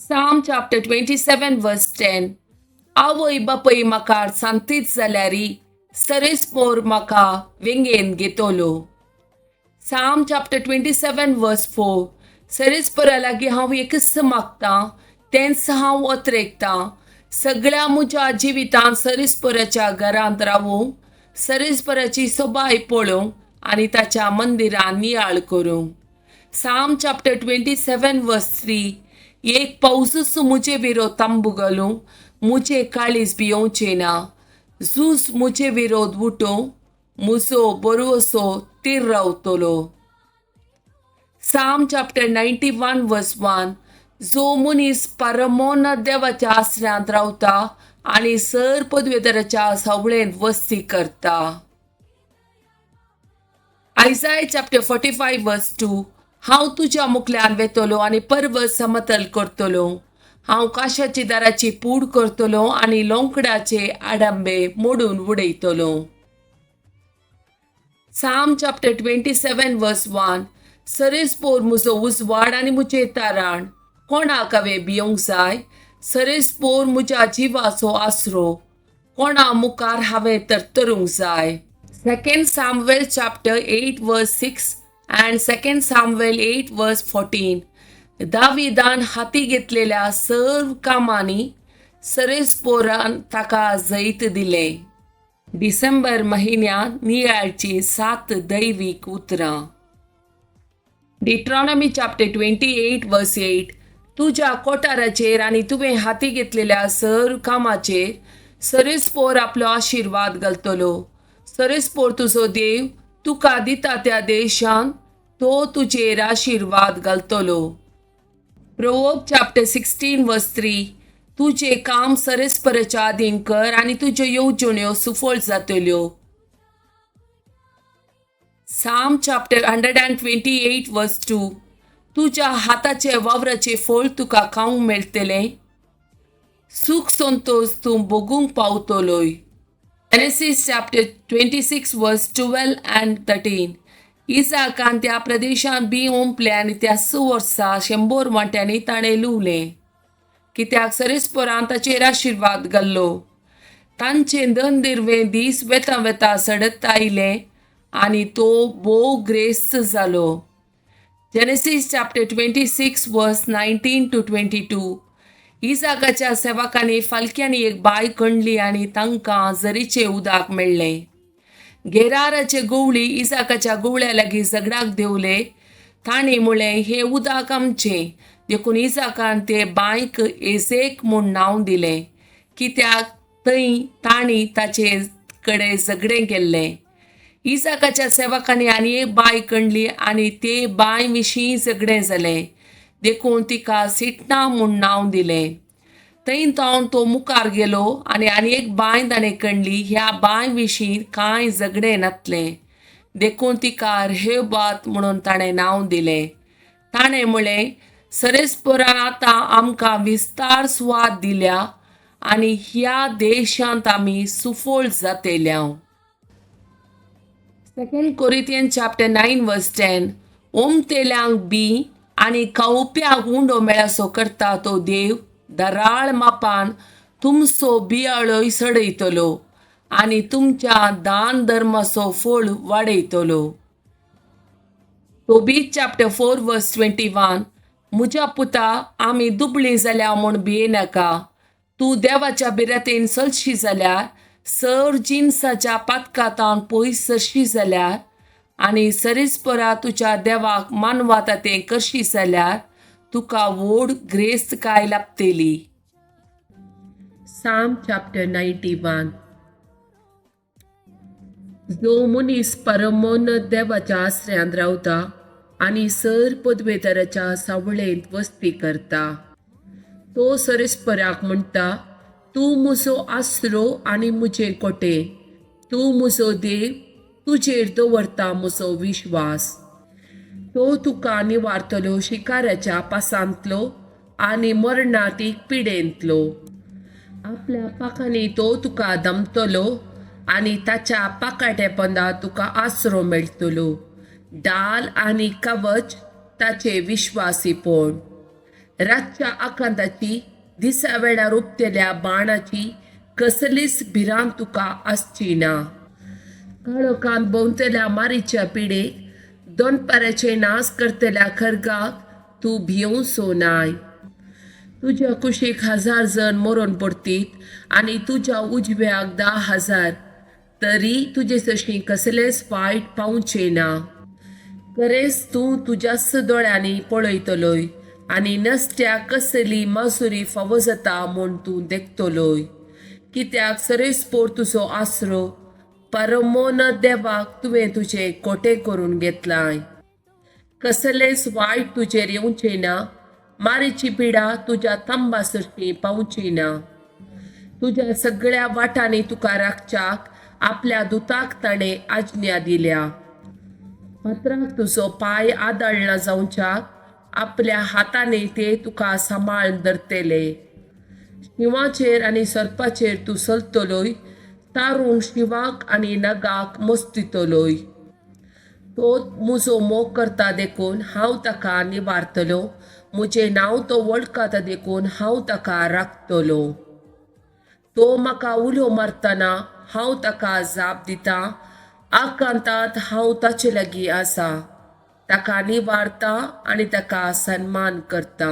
Psalm chapter 27 verse 10. आवय बापय म्हाका सांतीत जाल्यारी सरेस्पोर म्हाका वेंगेन घेतलो. Psalm chapter 27 verse 4. सरेस्पोरा लागीं हांव एकच मागतां, तेंच हांव अत्रेकतां, सगळ्या म्हज्या जिवितांत सरेस्पोराच्या घरांत रावूं, सरेस्पोराची सोबाय पळोवंक आनी ताच्या मंदिरान नियाळ करूं. Psalm chapter 27 verse 3. एक पावसूच म्हजे विरोध तांबू घालूं, म्हजें काळीज भियोवचें ना. झूज म्हजे विरोध उठूं, म्हजो बरोसो तीर रावतलो. Psalm chapter 91 verse 1. जो मनीस परमोन देवाच्या आसऱ्यांत रावता आनी सर पदवेदाराच्या सावळेंत वस्ती करता. Isaiah chapter 45 verse 2. हांव तुज्या मुखल्यान वेतलो आनी पर्वत समतल करतलो. हांव काशाची दाराची पूड करतलो आनी लोंकडाचे आडंबे मोडून उडयतलो. Psalm chapter 27 verse 1. सरेस्पोर म्हजो उजवाड आनी म्हजें ताराण, कोणाक हांवें भियोंक जाय? सरेस्पोर म्हज्या जिवाचो आसरो, कोणा मुखार हांवें तरतरूंक जाय? Second Samuel chapter 8 verse 6 and Second Samuel 8 verse 14. दाविदान हाती घेतलेल्या सर्व कामांनी सरेस्पोरान ताका जैत दिलें. डिसेंबर महिन्यांत नियाळची सात दैवीक उतरां. Deuteronomy chapter 28 verse 8. तुज्या कोठाराचेर आनी तुवें हाती घेतलेल्या सर्व कामाचेर सरेस्पोर आपलो आशिर्वाद घालतलो. सरेस्पोर तुजो देव तुका दिता त्या देशांत तो तुजेर आशिर्वाद घालतलो. Proverb chapter 16 verse 3. तुजें काम सरेस्पराच्या अधीन कर आनी तुज्यो येवजण्यो सुफळ जातल्यो. Psalm chapter 128 verse 2. तुज्या हाताचे वावराचे फळ तुका खावंक मेळटलें, सूख संतोश तूं भोगूंक पावतलोय. Genesis chapter 26 verse 12 and 13. इसाकान त्या प्रदेशांत बी ओंपलें आनी त्याच वर्सा 100 वांट्यांनी ताणें लुवलें, कित्याक सरेस्पोरान ताचेर आशिर्वाद घाल्लो. तांचें धन दिरवें दीस वेता वेता सडत आयलें आनी तो भोव ग्रेस्त जालो. Genesis chapter 26 verse 19 to 22. इसाकाच्या सेवकांनी फालक्यांनी एक बांय खणली आनी तांकां झरीचें उदक मेळ्ळें. गेराराचे गवळी इसाकाच्या गवळ्या लागीं झगडाक देंवले. तांणी म्हळें, हें उदक आमचें. देखून इसाकान ते बांयक एसेक म्हूण नांव दिलें, कित्याक थंय तांणी ताचे कडेन झगडें केल्लें. इसाकाच्या सेवकांनी आनी एक बांय खणली आनी ते बांय विशीं झगडें जालें, देखून तिका सिटना म्हूण नांव दिलें. थंय तावन तो मुखार गेलो आनी आनी एक बांय ताणें खणली. ह्या बांय विशीं कांय झगडें नासलें, देखून तिका रेहबात म्हणून ताणें नांव दिलें. ताणें म्हळें, सरेस्पोरान आतां आमकां विस्तार सुवात दिल्या आनी ह्या देशांत आमी सुफळ जातेल्या. Second Corinthian chapter 9 verse 10. ओमतेल्यांक बी आनी खावप्याक उंडो मेळसो करता तो देव दराळ मापान तुमचो बियाळोय सडयतलो आनी तुमच्या दान धर्माचो फळ वाडयतलो. Tobit chapter 4 verse 21. म्हज्या पुता, आमी दुबळी जाल्या म्हूण भियेनाका. तूं देवाच्या भिरांतेन चलशी जाल्यार, सर जिनसाच्या पातकांतावन पयस सरशी जाल्यार आनी सरीसपरा तुज्या देवाक मानवाता तें करशी जाल्यार तुका व्हड ग्रेस्तकाय लाभतली. Psalm chapter 91. जो मनीस परमोन देवाच्या आसऱ्यांत रावता आनी सर पदवेदाराच्या सावळेंत वस्ती करता, तो सरेस्पराक म्हणटा, तूं म्हजो आसरो आनी म्हजें कोटे, तूं म्हजो देव, तुजेर दवरता म्हजो विश्वास. तो तुका निवारतलो शिकाराच्या पासांतलो आनी मरणातीक पिडेंतलो. आपल्या पाखांनी तो तुका दमतलो आनी ताच्या पाकाट्या पोंदा तुका आसरो मेळटलो. डाल आनी कवच ताचे विश्वासीपण. रातच्या आकांताची, दिसा वेळार उपतेल्या बाणाची कसलीच भिरांत तुका आसची ना. काळोखांत भोंवतल्या मारीच्या पिडेक, दोनपाराचे नाश करतल्या खर्गाक तूं भियोवचो नाय. तुज्या कुशीक 1000 जण मरून पडतीत आनी तुज्या उजव्याक 10,000, तरी तुजे सरशीं कसलेंच वायट पावचें ना. खरेंच तूं तुज्याच दोळ्यांनी पळयतलोय आनी नसत्याक कसली मासुरी फावो जाता म्हूण तूं देखतलोय. कित्याक सरेस्पोर तुजो आसरो, परमोन देवाक तुवें तुजें कोटें करून घेतलाय. कसलेंच वायट तुजेर येवचें ना, मारीची पिडा तुज्या तांबा सरशीं पावची ना. तुज्या सगळ्या वाटांनी तुका राखच्याक आपल्या दुताक ताणें आज्ञा दिल्या. फातराक तुजो पांय आदळना जावच्याक आपल्या हातांनी ते तुका सांबाळून धरतले. शिंवाचेर आनी सर्पाचेर तूं चलतलोय, तारूंक शिंवाक आनी नगाक मस्तितलोय. तो म्हजो मोग करता देखून हांव ताका निवारतलो, म्हजें नांव तो वळखता देखून हांव ताका राखतलो. तो म्हाका उलो मारतना हांव ताका जाप दितां, आकांतांत हांव ताचे लागीं आसा, ताका निवारता आनी ताका सन्मान करता.